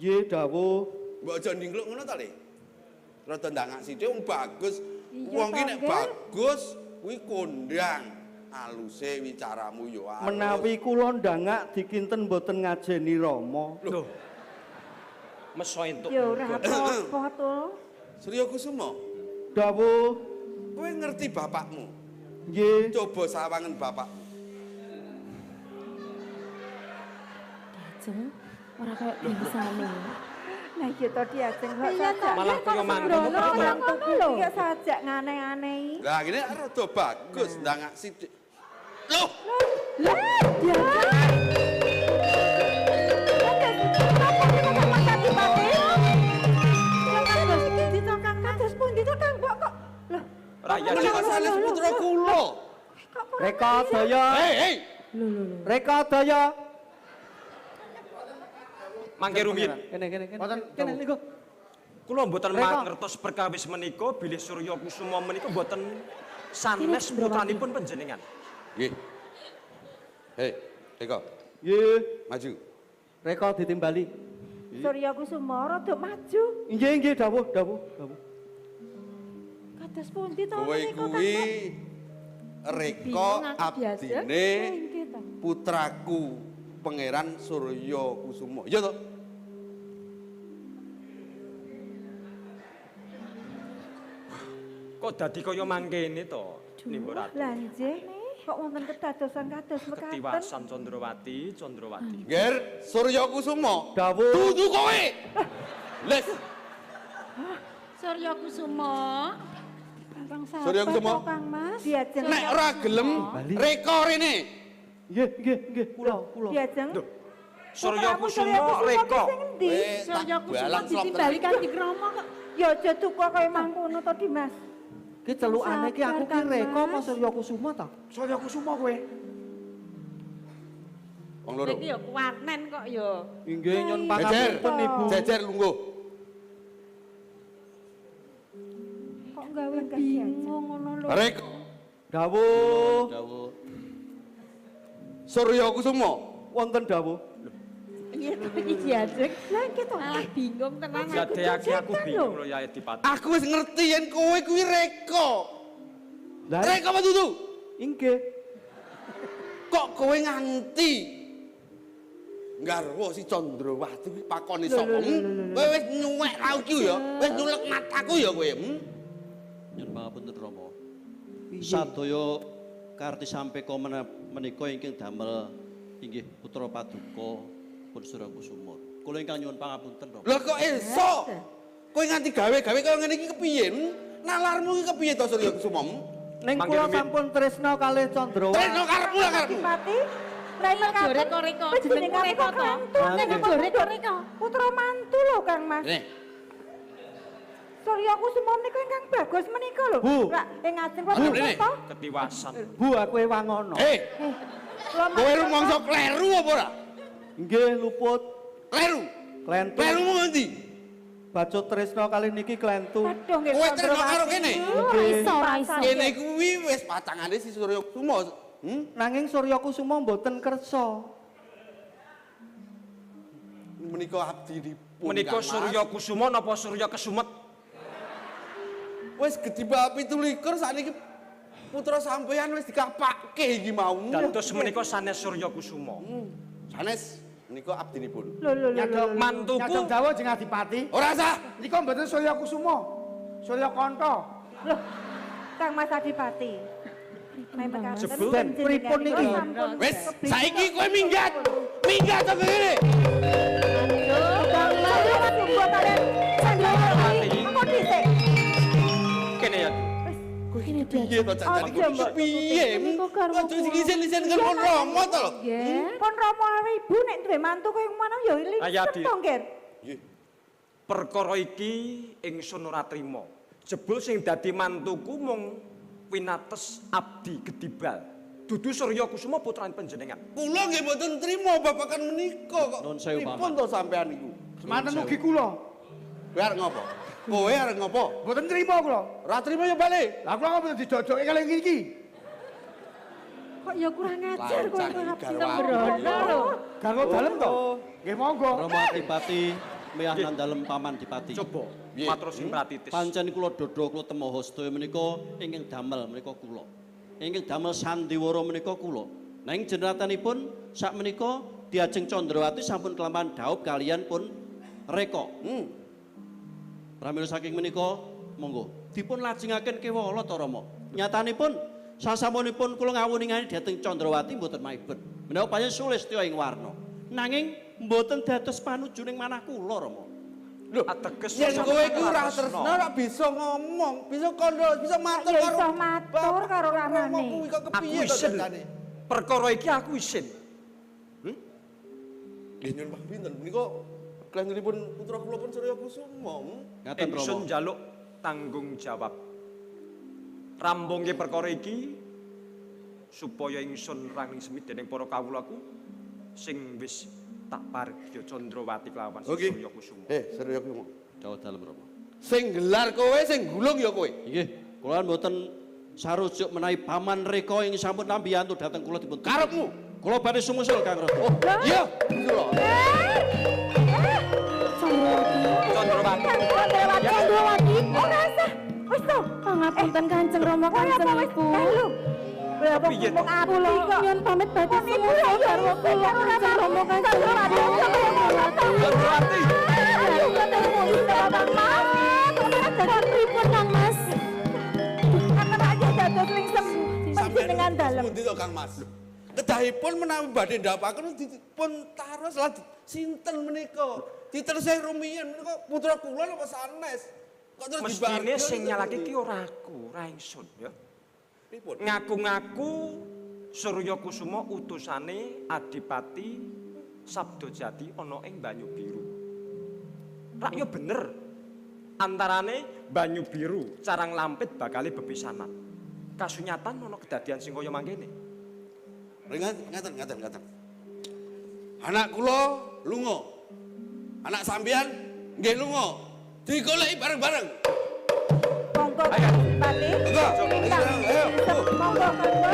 Nggih, dawuh. Mbok aja ndingkluk ngono ta, Le? Rada ndangak sithik wong bagus. Iya, Wong ki nek Ger. bagus kuwi kondang. Aluse wicaramu ya alus. Menawi kula ndangak dikinten mboten ngajeni Rama. Lho, Meso entuk. Ya ora apa-apa to. Surya Kusuma, Dawuh. kowe ngerti bapakmu? Nggih. Coba sawangen bapakmu. Diajeng ora kaya biasane. Lah iya to Diajeng kok Iya, sajak. Malah kaya mantu Sembrono kok. mantuku lho. Iya sajak ngane-anehi. Lah ngene rada bagus ndangak sithik. Loh, Lah, Diajeng. Rakyat menika sanes putra kula. Reka daya. Hei, hei. Reka daya. Mangke rumiyin. Kene kene kene. Wonten Kene niku. Kula mboten Reka. mangertos perkawis menika bilih Surya Kusuma menika mboten sanes putranipun panjenengan. Nggih. Hei, Reka, Nggih. maju. Reka ditimbali. Surya Kusuma rada maju. Nggih nggih dawuh dawuh dawuh. Kados pundi to Kowe menika, Kang? kuwi Reka Bingung aku, Diajeng. abdine Nggih to. putraku Pangeran Surya Kusuma. Iya toh? Kok dadi kaya mangkene to, Nimbo Ratu? Lah nggih, kok wonten kedadosan kados mekaten. Ketiwasan Condrowati, Condrowati. Nger Surya Kusuma. Dawuh. Dudu kowe. Les, Surya Kusuma. Kang Surya Kusuma. Kang Mas. Diajeng. Nek ora gelem Reka rene. Nggih nggih nggih kula kula. Diajeng. Surya Putramu Kusuma Reka. ki sing endi? Kowe tak Surya Kusuma balang slop ditimbali tenan. kanthi krama kok. Ya aja duka kaya mangkono to Dimas. Ki celukane ki aku ki Sabar, Kang Reka apa Mas. Surya Kusuma ta? Surya Kusuma kowe. Wong loro. Iki ya kuwarnen kok ya. Nggih nyun Jejer, pangapunten Ibu. jejer lungguh. Kok gawe bingung ngono lho. Reka. Dawuh. Dawuh. Surya Kusuma. Wonten dawuh. Iya to iki Diajeng. Lah iki to. Malah bingung tenan aku. Dadekake aku bingung lho ya Adipati. Aku wis ngerti yen kowe kuwi Reka. Lah Reka apa dudu? inggih. Kok kowe nganti nggarwa si Candrawati kuwi pakone sapa? Kowe wis nyuwek rauku ya, wis nyulek mataku ya kowe. Hmm? Nyuwun pangapunten Rama. Sadaya karti sampeka menika ingkang damel inggih putra paduka pun Surya Kusuma. Kula ingkang nyuwun pangapunten Rama. Lah kok iso? Kowe nganti gawe-gawe kaya ngene iki kepiye? Hmm? Nalarmu iki kepiye to Surya Kusuma? Hmm? Ning Mangke kula rumiyin. sampun tresna kalih Candrawati. Tresno karepmu lah karepmu. Adipati. Lah Aja reka-reka, jenengmu Panjenengane Reka kok to. klentu Nek nek aja reka-reka. Putra mantu lho Kang Mas. Nih, Surya Kusuma menika ingkang bagus menika lho. Bu. Lah ing ngajeng Bu. kula to. Ketiwasan. Bu aku ewangono. hei, Kula kowe rumangsa kleru apa ora? Nggih luput Kleru. klentu. Klerumu ngendi? Bacut tresna kalih niki klentu. Aduh nggih. Kowe tresno karo kene? Ora iso, ora iso. Kene kuwi wis pacangane si Surya Kusuma. Hmm? Nanging Surya Kusuma mboten kersa. Menika abdinipun. Menika Kang Mas. Surya Kusuma napa Surya Kesumet? Wis gedhe bab 27 sakniki putra sampeyan wis dikapake iki mau. Dados menika sanes Surya Kusuma. Sanes menika abdinipun. Lho lho lho. Nyadong Mantuku. Nyadong dawuh jeng Adipati. Ora sah. Nika mboten Surya Kusuma. Surya Kanta. Loh, Kang Mas Adipati. Jebul. Pripun niki? Wis saiki kowe minggat. Minggat saka kene. Kang Mas tunggu kalian Candrawati. Engko dhisik. Kene ya. Wis Kene Piye to Aja, cancane Mbok. piye? Niku garwa Aja sing isin-isin kan pun Rama to lho. Nggih. Pun Rama awe ibu nek duwe mantu kaya ngono ya Ayo, lingsem Adi. to, Ngger. Nggih. Perkara iki ingsun ora trima. Jebul sing dadi mantuku mung winates abdi gedibal. Dudu Surya Kusuma putrane panjenengan. Kula nggih mboten trima babagan menika kok. Nun sewu, Paman. Pripun to sampean niku? Semanten ugi kula. Kowe arep ngopo? Kowe arep ngopo? Mboten trima kula. Ora trima ya bali. Lah kula kok mboten dijojoke kalih iki. Kok ya kurang ajar kowe Lancang kok iki garwa. sembrono lho. Garwa dalem to. Nggih monggo. Rama Adipati. Meyah nandalem Paman Dipati. Coba matur sing pratitis. Pancen kula dodho kula temoho sedaya menika ingkang damel menika kula. Ingkang damel sandiwara menika kula. Nanging jeneratanipun sak menika Diajeng Candrawati sampun kelampahan dhaup kalian pun Reka. Pramila saking menika monggo dipun lajengaken kewala ta Rama. Nyatanipun sasampunipun kula ngawuningani dhateng Candrawati mboten maibet. Menawa panjenengan sulistya ing warna. Nanging mboten dados panuju ning manah kula Rama. Lho, ateges yen kowe iki ora tresna ora bisa ngomong, bisa kandha, bisa matur Ya iso matur karo ramane. Kuwi kok kepiye to jane? Perkara iki aku isin. Nggih nyuwun pangapunten menika klentunipun putra kula pun Surya Kusuma. Ngaten Rama. Ingsun njaluk tanggung jawab. Rambungke perkara iki supaya ingsun ranging semit dening para kawulaku sing wis tak pargya Candrawati kelawan Surya Kusuma. Surya Kusuma. Dawuh dalem Rama. Sing gelar kowe, sing gulung ya kowe. Nggih, kula mboten sarujuk menawi Paman Reka ing sampun nambiyantu dhateng kula dipun. Karepmu. Kula badhe sumusul Kang Rada. Oh, iya, sumusul. Candrawati. Candrawati. Candrawati. Ora sah. Wis to. Pangapunten Kanjeng Rama Kanjeng Ibu. Lho. Lha apa Piye to? ngomong ati Kula kok. nyuwun pamit badhe Ibu sumusul ya garwa kula Kanjeng Rama Kanjeng Ibu. Candrawati. Ayo ketemu Kang Mas. Pripun Kang Mas? Akan aja dados lingsem panjenengan dalem. Pundi to Kang Mas? Kedahipun menawi badhe ndhapaken dipun taros lah sinten menika? Ditersih rumiyin menika putra kula napa sanes? Kok terus Mestine dibarga sing niku nyalake pundi? ki ora aku, ora ingsun ya. Pripun? Ngaku-ngaku Surya Kusuma utusane Adipati Sabdajati ana ing Banyu Biru. Rak ya bener. Antarane Banyu Biru, Carang Lampit bakale bepisanan. Kasunyatan ana kedadian sing kaya mangkene. Ringan, ngaten, ngaten, ngaten. Anak kula lunga. Anak sampean nggih lunga. Digoleki bareng-bareng. Monggo Kang Dipati. Monggo. Ayo. Monggo monggo.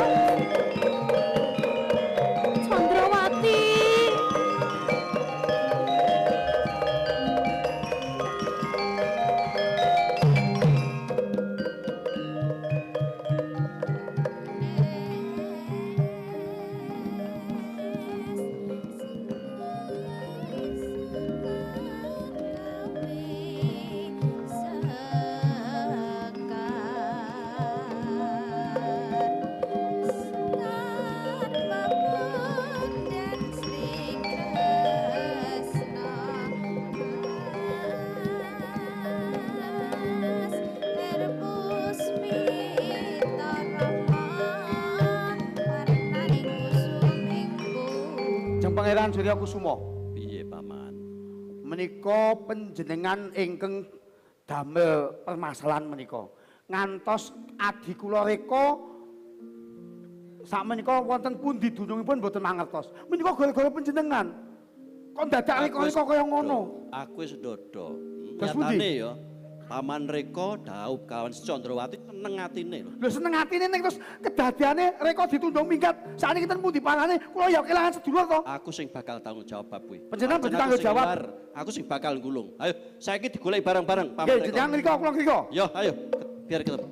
Candrawati. Jeng Pangeran Surya Kusuma. Piye Paman? Menika panjenengan ingkang damel permasalahan menika. Ngantos adi kula Reka sakmenika wonten pundi dunungipun mboten mangertos. Menika gara-gara panjenengan. Kok dadak reka-reka kaya ngono? Aku wis dodo. Terus pundi? Nyatane ya Paman Reka dhaup kawan Candrawati seneng atine lho. Lho seneng atine ning terus kedadiane Reka ditundung minggat. Sakniki ten pundi parane? Kula ya kelangan sedulur to. Aku sing bakal tanggung jawab bab kuwi. Panjenengan Pancen berarti aku tanggung sing jawab. gelar, aku sing bakal gulung. Ayo, saiki digoleki bareng-bareng Paman Nggih, Reka. jenengan ngriko kula ngriko. Yo, ayo, biar ketemu.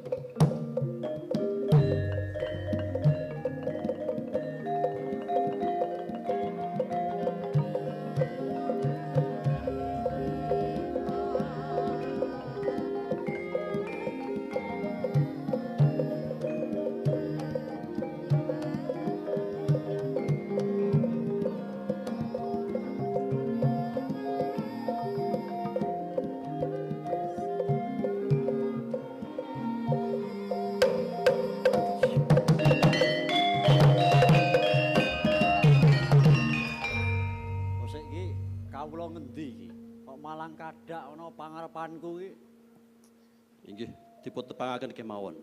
Kok iki kawula ngendi iki? Kok malang kadak ana pangarepanku iki? Inggih, dipun tepangaken kemawon.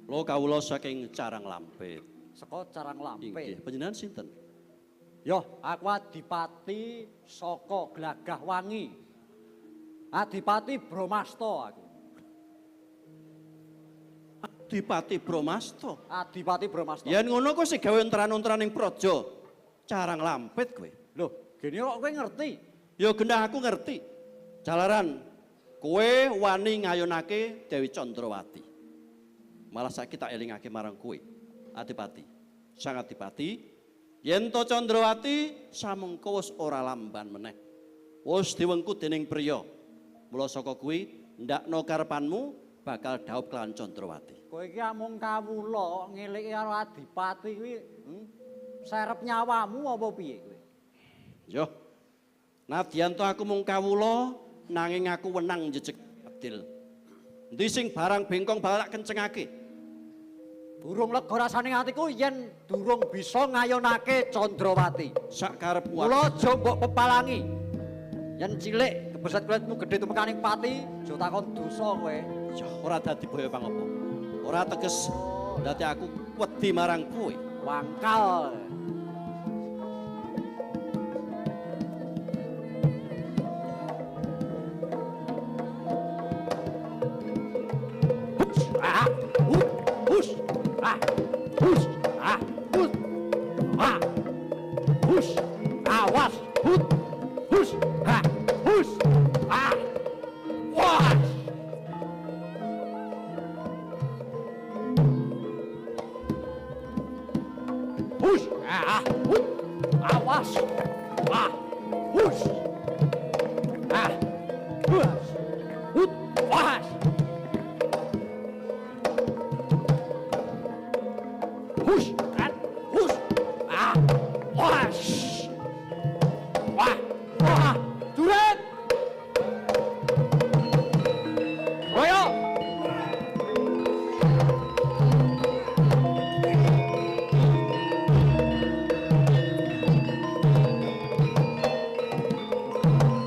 Lho kawula saking Carang Lampit. Saka Carang Inggih, Lampit. panjenengan sinten? Yoh, aku Adipati saka Glagah Wangi. Adipati Bromasta aku. Adipati Bromasta. Adipati Bromasta. Yen ngono kowe sing gawe ontran-ontran ing praja Carang Lampit kowe. Loh, gene kok kowe ngerti? Ya genah aku ngerti. Jalaran kowe wani ngayonake Dewi Candrawati. Malah saiki tak elingake marang kowe, Adipati. Sang Adipati, yen to Candrawati samengko wis ora lamban meneh. Wis diwengku dening priya. Mula saka kuwi ndakno karepanmu bakal dhaup kelawan Candrawati. Kowe iki amung kawula ngeliki karo Adipati kuwi, serep nyawamu apa piye kowe? Yo. Nadyan to aku mung kawula nanging aku wenang njejeg adil. Endi sing barang bengkong bakal tak kencengake. Durung lega rasane atiku yen durung bisa ngayonake Candrawati. Sak karepmu. Mula aja mbok pepalangi. Yen cilik kebeset kulitmu gedhe tumekaning pati, aja takon dosa kowe. Ya ora dadi boyo pangopo. Ora teges dadi aku wedi marang kowe. Wangkal. Ah, hus, ah, hus, ah, hus, ah, hus, awas, hut, hus, ah, hus, ah, was. Hus, ah, hut, awas, ah, hus, ah, hus, hut, was. Hus, kan, hus, ah, was, wah, wah, duren, royo,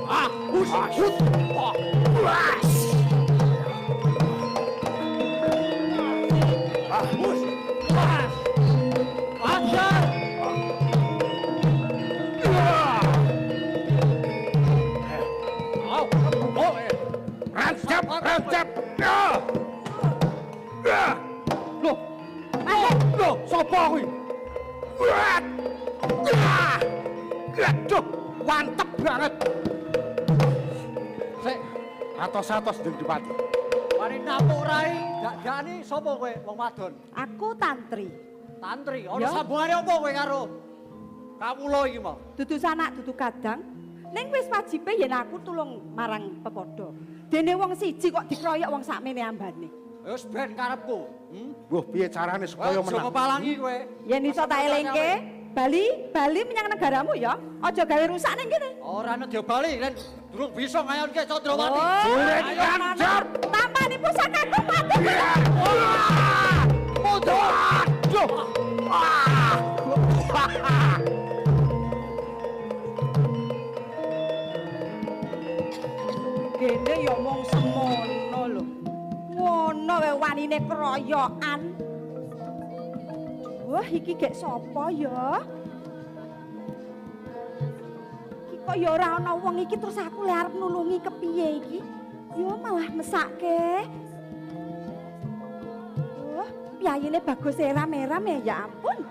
ah, hus, hus, wah, was, ah, hus, was. Ajar! Rancap, rancap. Loh. Loh, sapa kuwi? Aduh, mantep banget. Sik, atos-atos ndeng Dipati. Mari napuk rai, dakdakne sapa kowe wong wadon? Aku tantri. Tantri, ana sambungane apa kowe karo kawula iki mau? Dudu sanak, dudu kadang. Ning wis wajibe yen aku tulung marang pepadha. Dene wong siji kok dikroyok wong sakmene ambane. Wis ben karepku. Wah, piye carane supaya Aja menang? pepalangi kowe. Yen iso tak elingke, bali menyang negaramu ya. Aja gawe rusak ning kene. Ora ana dia bali yen durung bisa ngayonke Candrawati. Jurit kancap. Tampani pusakaku mati. Mundur. Aduh. Gene ya mung semono lho. Ngono wae wanine keroyokan. Wah, iki gek sapa ya? Iki kok ya ora ana wong iki terus aku le arep nulungi kepiye iki? Ya malah mesake. Wah, piyayine bagus eram-eram ya, ya ampun.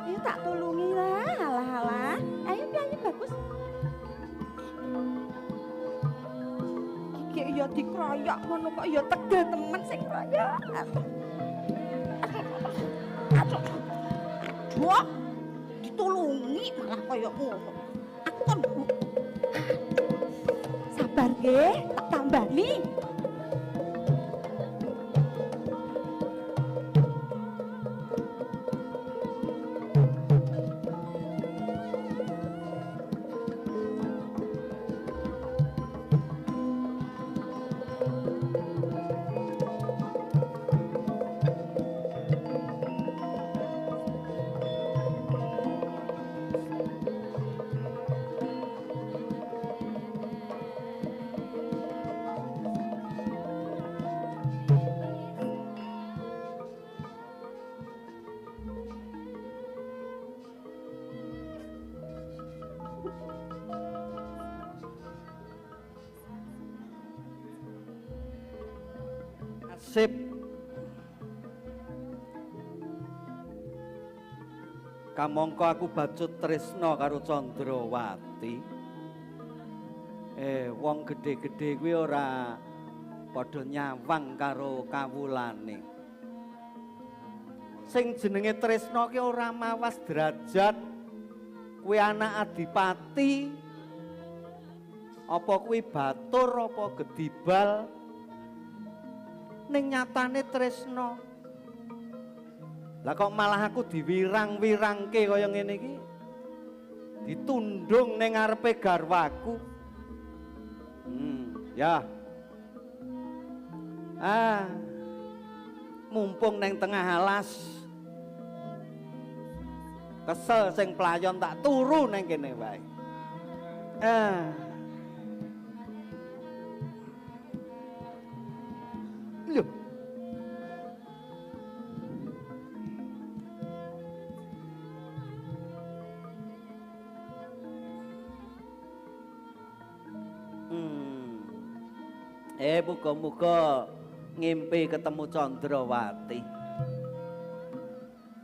Ayo tak tulungi lah, alah-alah. Ayo piyayi bagus. Iki ya dikroyok ngono kok ya tegel temen sing kroyok. Aduh. Aduh. Ditulungi malah kaya ngono. Aku kon sabar nggih, tak tambani. Sip. Kamangka aku bacut tresna karo Candrawati. Wong gedhe-gedhe kuwi ora padha nyawang karo kawulane. Sing jenenge tresna ki ora mawas derajat. Kuwi anak adipati. Apa kuwi batur apa gedibal. Ning nyatane tresna. Lah kok malah aku diwirang-wirangke kaya ngene iki. Ditundung ning ngarepe garwaku. Ya. Ah. Mumpung neng tengah alas. Kesel sing playon tak turu neng kene wae. Ah. Lho. Muga-muga ngimpi ketemu Candrawati.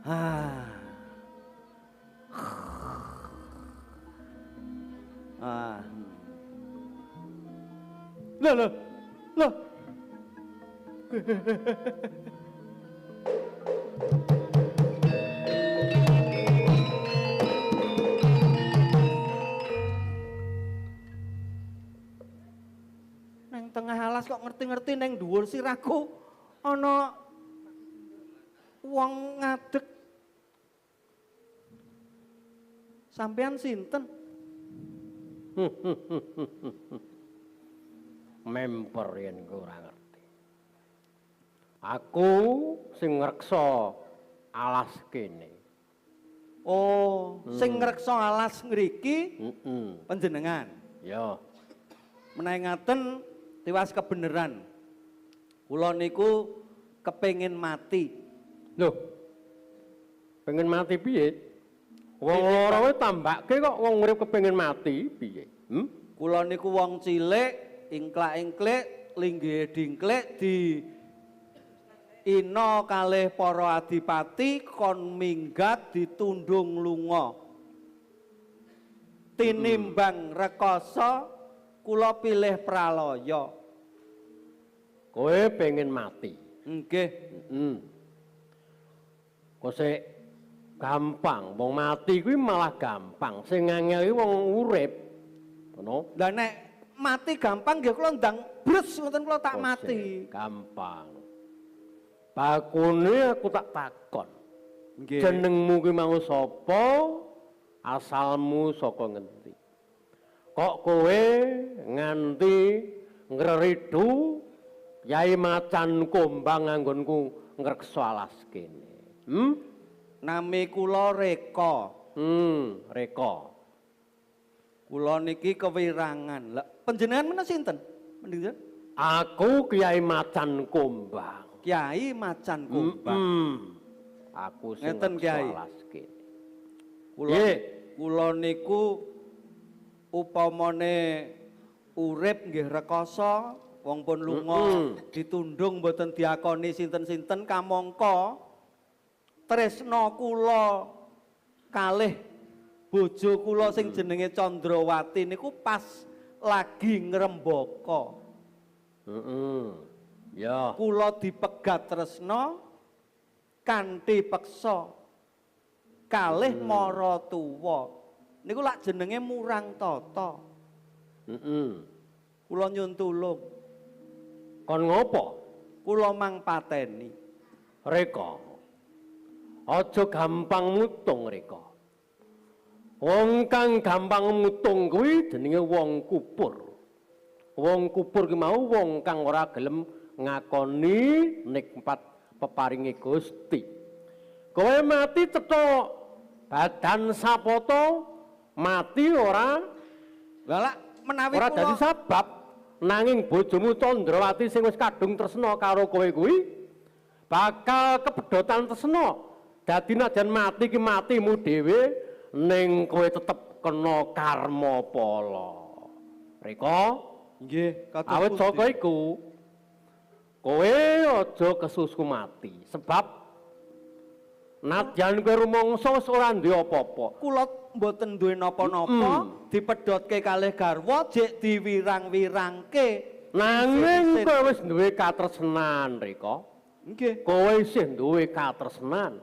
Ah. Ah. Loh, loh. Loh. Neng tengah alas kok ngerti-ngerti neng dhuwur sirahku ana wong ngadeg. Sampean sinten? Memper yen kowe ora ngerti. Aku sing ngreksa alas kene. Oh, sing ngreksa alas ngriki panjenengan. Ya. Menawi ngaten tiwas kebeneran. Kula niku kepengin mati. Loh. Pengen mati piye? Wong loro wae tambake kok wong urip kepengin mati piye? Kula niku wong cilik, ingklak-ingklik, linggihe dingklik di ina kalih para adipati kon minggat ditundung lunga. Tinimbang rekoso kula pilih pralaya. Kowe pengen mati? Nggih. Kok sik gampang, wong mati kuwi malah gampang. Sing angel iki wong urip. Ngono. Lah nek mati gampang nggih kula ndang brus ngoten kula tak mati. Gampang. Bakune aku tak takon. Nggih. Jenengmu kuwi mau sapa? Asalmu saka ngendi? Kok kowe nganti ngreridu Yai Macan Kumbang anggonku ngreksa alas kene? Nami kula Reka. Reka. Kula niki kewirangan. Lah panjenengan menawa sinten? Panjenengan? Aku Kyai Macan Kumbang. Kyai Macan Kumbang. Aku sing ngeten Kyai. Alas kene. Kula niku upamane urip nggih rekoso, wong pun lunga ditundung mboten diakoni sinten-sinten kamangka tresna kula kalih bojo kula sing jenenge Candrawati niku pas lagi ngrembaka. Ya. Kula dipegat tresna kanthi peksa kalih mara tuwa. Niku lak jenenge murang tata. Kula nyun tulung. Kon ngopo? Kula mang pateni. Reka. Aja gampang mutung Reka. Wong kang gampang mutung kuwi jenenge wong kupur. Wong kupur ki mau wong kang ora gelem ngakoni nikmat peparinge Gusti. Kowe mati cetha badan sapoto mati ora. Lah menawi ora dadi sabab, nanging bojomu Candrawati sing wis kadung tresna karo kowe kuwi bakal kepedotan tresna. Dadi najan mati ki matimu dhewe, ning kowe tetep kena karma pala. Reka, nggih, kados awit saka iku kowe aja kesusu mati, sebab Nadyan kowe rumangsa wis ora duwe apa-apa. Kula mboten duwe napa-napa, dipedhotke kalih garwa jek diwirang-wirangke. Nanging kowe wis duwe katresnan, Reka. Nggih. Kowe isih duwe katresnan.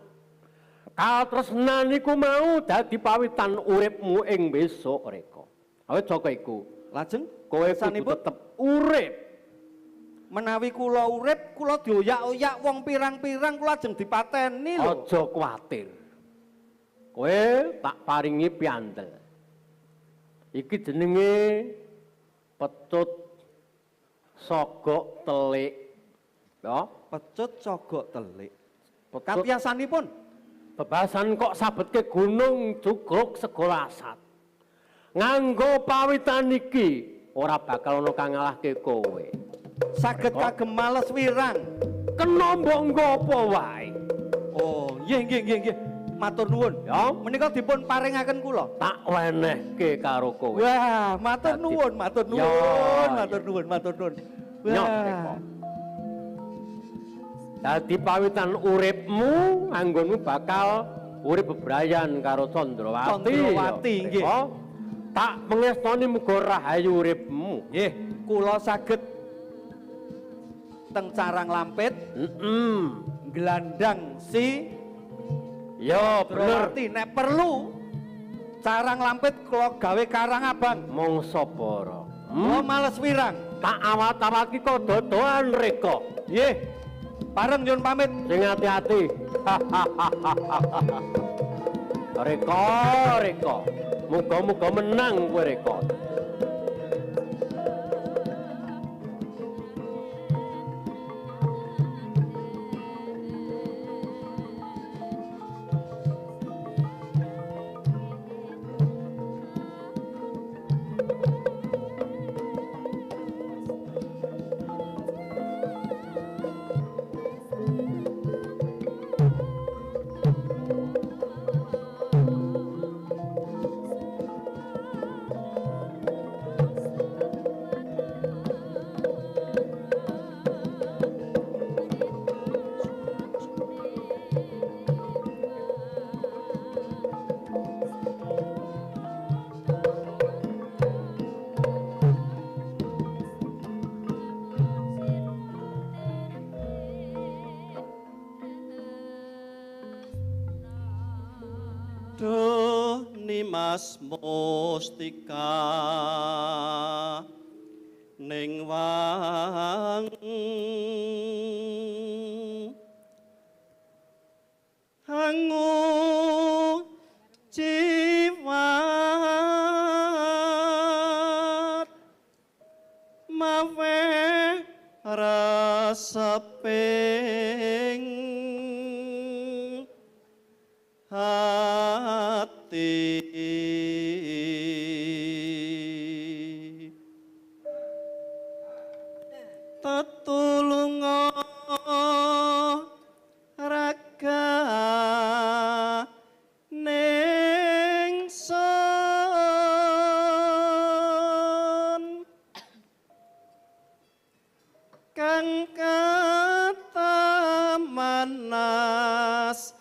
Katresnan iku mau dadi pawitan uripmu ing besok, Reka. Awit saka iku, lajeng kowe kudu tetep urip. Menawi kula urip, kula dioyak-oyak wong pirang-pirang kula ajeng dipateni lho. Aja kuwatir. Kowe tak paringi piandel. Iki jenenge pecut sogok telik. Ya, pecut sogok telik. Katiyasanipun bebasan kok sabetke gunung jugruk segara asat. Nganggo pawitan iki ora bakal ana kang ngalahke kowe. Saged kagem males wirang. Kena mbok nggo apa wae. Oh, nggih nggih nggih nggih. Matur nuwun. Ya, menika dipun paringaken kula. Tak wenehke karo kowe. Wah, matur nuwun, matur nuwun, matur nuwun, matur nuwun. Wah. Dadi pawitan uripmu anggonmu bakal urip bebrayan karo Candrawati. Candrawati nggih. Tak pengestoni muga rahayu uripmu. Nggih, kula saged teng Carang Lampit, nglandang si ya bener. Nek perlu Carang Lampit kula gawe karang abang. Mongso bara. Kula males wirang. Tak awat-awat ki kok dodoan Reka. Nggih. Pareng nyun pamit. Sing ati-ati. Reka, Reka. Muga-muga menang kowe Reka. Nimas mustika ning wang hangu jiwat mawe reseping hati. Tetulunga raga ning sun kang katamanas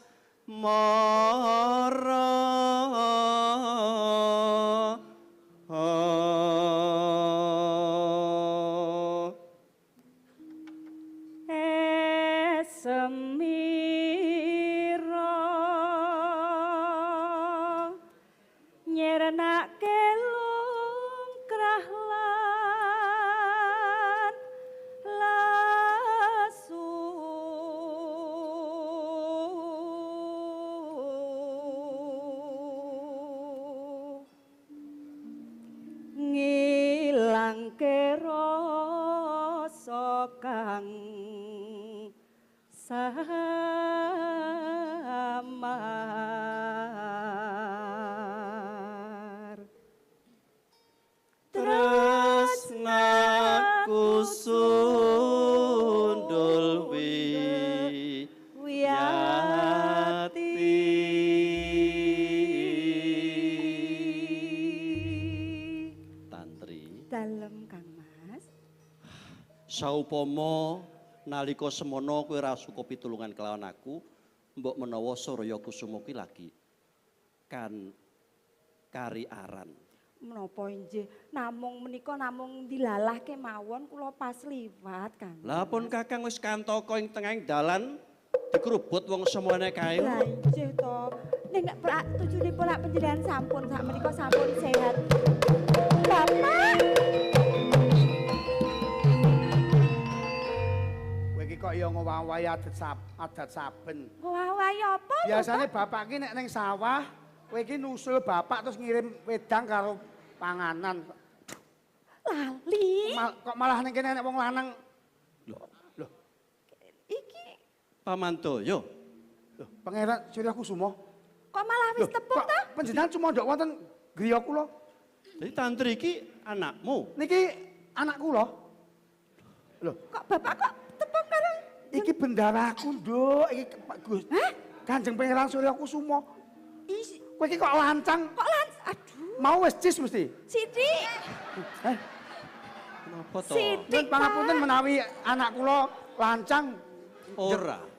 mara. Semira nyerenake lungkrah lan lesu ngilangke rasa kang samar. Tresnaku sundul wiyati. Tantri dalem Kang Mas. Saupama nalika semono kowe ora suka pitulungan kelawan aku, Mbok menawa Surya Kusuma ki lagi kan kari aran. Menapa inggih namung menika namung dilalah kemawon kula pas liwat Kang. Lah pun Kakang wis kantaka ing tengahing dalan dikrubut wong semono kae. Lah inggih to. Ning nek tujunipun lak panjenengan sampun sak menika sampun sehat. Bapak. Kowe iki kok ya ngowahi adat saben. Ngowahi apa? Biasane bapak ki nek ning sawah, kowe iki nusul bapak terus ngirim wedang karo panganan. Lali. Kok malah ning kene nek wong lanang. Lho, lho. Iki Pamantoyo. Lho, Pangeran Surya Kusuma. Kok malah wis tepung ta? Panjenengan cuma ndok wonten griya kula. Jadi tantri iki anakmu. Niki anak kula. Lho, kok bapak kok tepung karo iki bendaraku, Nduk. Iki Pak Gus. Hah? Kanjeng Pangeran Surya Kusuma. Kowe iki kok lancang? Kok lancang? Aduh. Mau wis cis mesti. Sithik. Heh. Kenapa to? Sithik. Pangapunten menawi anak kula lancang. Ora.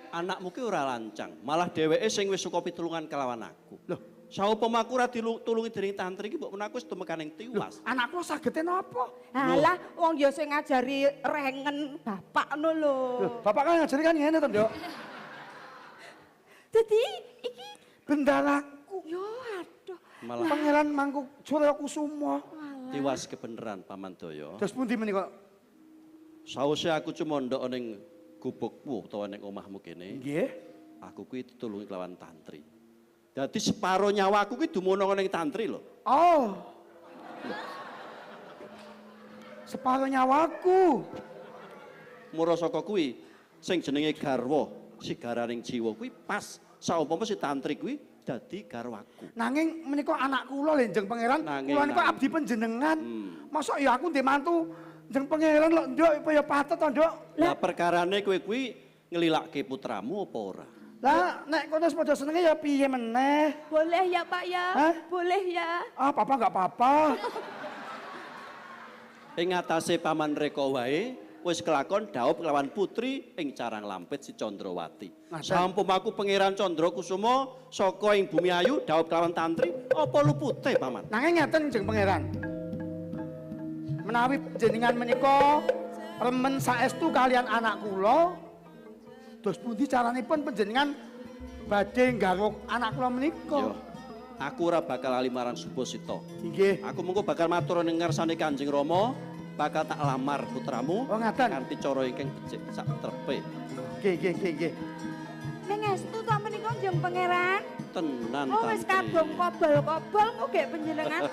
Anakmu ki ora lancang, malah dheweke sing wis suka pitulungan kelawan aku. Lho, saupama aku ora ditulungi dening tantri iki mbok menawa aku wis tumekaning tiwas. Anakku sagete napa? Halah, wong ya sing ngajari rengen bapak ngono lho. Lho, bapak kan ngajari kan ngene to, Nduk. Dadi iki bendaraku. Yo aduh. Malah Pangeran Mangku Surya Kusuma. Tiwas kebeneran Pamantoyo. Terus pundi menika? Sawise aku cumandhok ning gubukmu utawa ning omahmu kene. Nggih. Aku kuwi ditulungi kelawan tantri. Dadi separo nyawaku kuwi dumunung ning tantri lho. Oh. Separo nyawaku. Mura saka kuwi sing jenenge garwa sigaraning jiwa kuwi pas saumpama si tantri kuwi dadi garwaku. Nanging menika anak kula lho Njeng Pangeran, kula niku abdi panjenengan. Mosok ya aku ndek mantu Njeng Pangeran lho, Nduk, apa ya patut to, Nduk? Lah perkarane kowe kuwi ngelilake putramu apa ora? Lah nek kono wis padha senenge ya piye meneh? Boleh ya, Pak ya? Hah? Boleh ya. Ah, papa enggak apa-apa. Ing atase Paman Reka wae wis kelakon dhaup kelawan putri ing Carang Lampit si Candrawati. Sampun aku Pangeran Candra Kusuma saka ing Bumi Ayu dhaup kelawan tantri, apa lupute Paman? Nanging ngeten Njeng Pangeran. Menawi jenengan menika remen saestu kalian anak kula, dos pundi caranipun panjenengan badhe nggarwa anak kula menika? Yo, aku ora bakal lali marang Subasita. Nggih. Aku mengko bakal matur ning ngarsane Kanjeng Rama, bakal tak lamar putramu. Oh, ngaten. Kanthi cara ingkang becik sak trepe. Nggih, nggih, nggih, nggih. Ning estu to menika Njeng Pangeran? Tenan. Oh, wis kadung kobol-kobol kok gek panjenengan.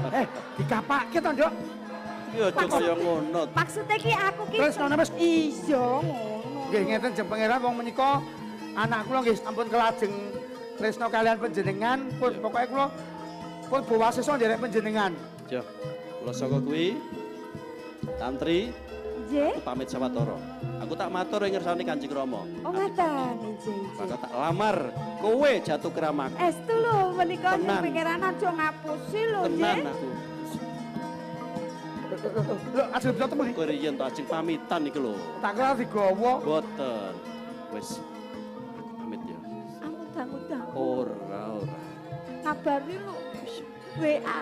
Dikapake to, Nduk? Iki aja kaya ngono. Maksude ki aku ki terus ngono wis. Iya ngono. Nggih ngeten Njeng Pangeran, wong menika anak kula nggih sampun kelajeng tresna kalian panjenengan, pun pokoke kula pun bawasesa nderek panjenengan. Yo, kula saka kuwi tantri. Nggih. Aku pamit sawetara. Aku tak matur ing ngersane Kanjeng Rama. Oh ngaten, nggih. Bakal tak lamar kowe jatuh kramaku. Estu lho menika Njeng Pangeran aja ngapusi lho nggih. Tenan aku. Lho, ajeng bisa temu iki. Kowe riyen to ajeng pamitan iki lho. Tak kira digawa. Mboten. Wis. Pamit ya. Ampun dangu-dangu. Ora, ora. Kabari lho. WA.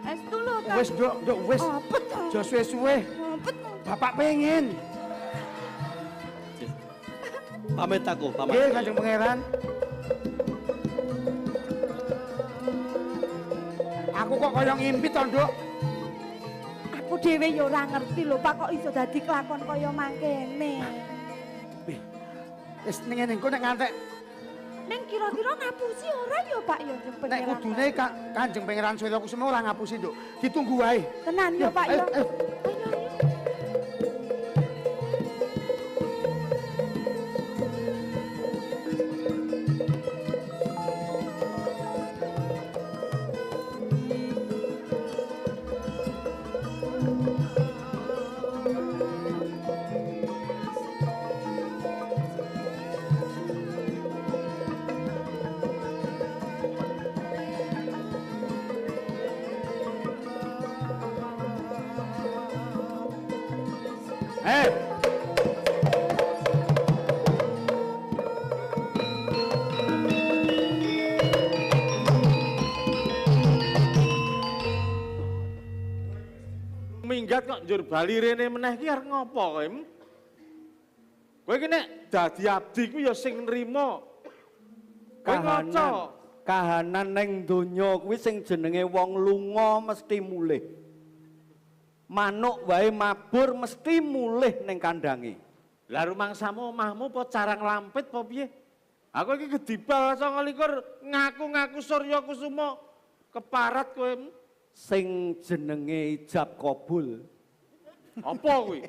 Estu lho Kang. Wis, Nduk, Nduk, wis. Apa to? Aja suwe-suwe. Apa to? Bapak pengen. Pamit aku, pamit. Nggih, Kanjeng Pangeran. Aku kok kaya ngimpi to, Nduk. Aku dhewe ya ora ngerti lho, Pak, kok iso dadi kelakon kaya mangkene. Wis ning ngene engko nek ngantek ning kira-kira ngapusi ora ya, Pak ya Njeng Pangeran. Nek kudune Kanjeng Pangeran Surya Kusuma ora ngapusi, Nduk. Ditunggu wae. Tenan ya, Pak ya. Ayo, ayo. Eh. Njur bali rene meneh ki arep ngopo kowe? Kowe iki nek dadi abdi ku ya sing nrimo. Kowe Kahanan, ngaca. kahanan ning donya kuwi sing jenenge wong lunga mesti mulih. Manuk wae mabur mesti mulih ning kandange. Lah rumangsamu omahmu apa carang lampit apa piye? Aku iki gedibal 29 ngaku-ngaku Surya Kusuma keparat kowe. Sing jenenge ijab kabul Apa kuwi?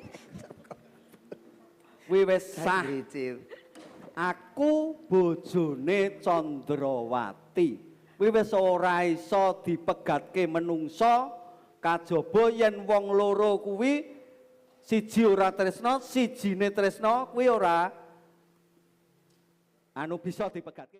Kuwi wis sah. Aku bojone Candrawati. Kuwi wis ora iso dipegatke menungsa kajaba yen wong loro kuwi siji ora tresna, sijine tresna kuwi ora anu bisa dipegatke.